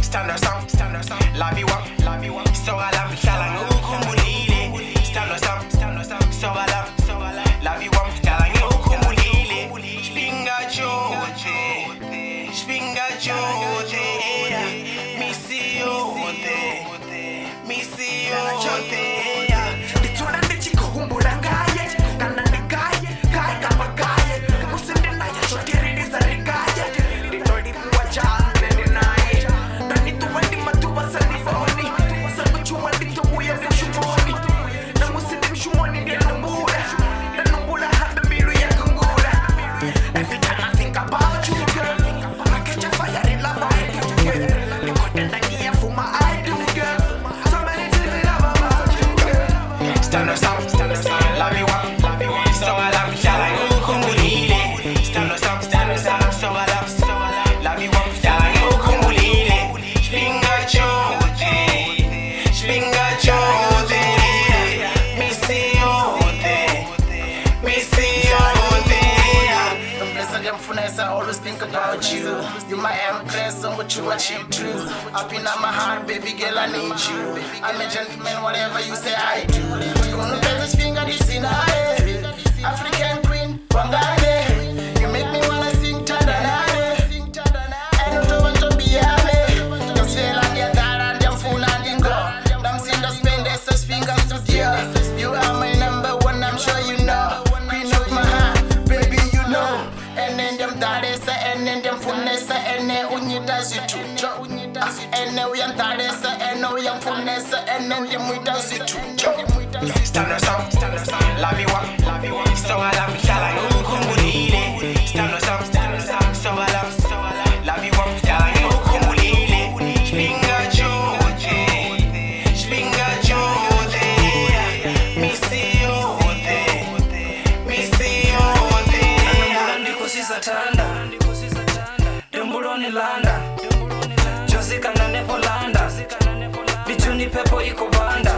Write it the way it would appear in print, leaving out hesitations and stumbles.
Sithando sami, sithando sami, soka lami, soka lami, love you wami, hlala ngikukhumbulile. Tshifhinga tshoṱhe, tshifhinga tshoṱhe, misi yoṱhe, misi yoṱhe. Ndi dzula ndi tshi khou humbula ngaye, kana ndi gaye gaye kapa gaye. Musi ndi naye zwoṱhe ri lidza ri gaye. Ndi ḓo livhuwa tshanṋe ndi naye. Nda ni ṱuwa ndi maḓuvha sa ni vhoni. Sa kutshuwa ndi ḓo vhuya mushumoni. Na musi ndi mushumoni ndi a numbula. Nda numbula habe mbilu ya gungula. Every time I think about you, girl, I catch a fire in love I do, girl. Ndi khou tenda ngiyavuma I do, girl. So many things I love about you, girl. Sithando sami, sithando sami, love you wami, soka lami, hlala ngikukhumbulile. Sithando sami, sithando sami, soka lami, soka lami, love you wami, hlala ngikukhumbulile. Tshifhinga tshoṱhe, tshifhinga tshoṱhe, misi yoṱhe, misi yoṱhe. I always think about you. You my empress, I'm what you what you do. Up in my heart, baby girl, I need you. I'm a gentleman, whatever you say, I do. African queen, Wangane. You make me wanna sing Tandanane. And don't be Just feel like you're and I'm full and go. Damn, spend this fingers to dear. You are my number one, I'm sure you know. Queen of my heart, baby, you know. Ene ndiyamdalisa, ene ndiyamfunisa, ene unyita zwithu ene uyamdalisa, ene uyamfunisa, ene ndiyamwita zwithu. Sithando sami, sithando sami, love you wami, soka lami, hlala ngikukhumbulile. Sithando sami, sithando sami, soka lami, soka lami, love you wami, hlala ngikukhumbulile. Tshifhinga tshoṱhe, tshifhinga tshoṱhe, misi yoṱhe, misi yoṱhe. Ndombula ndikusisa thanda, ndombuloni landa josi kana nevolanda bijuni pepo ikubanda.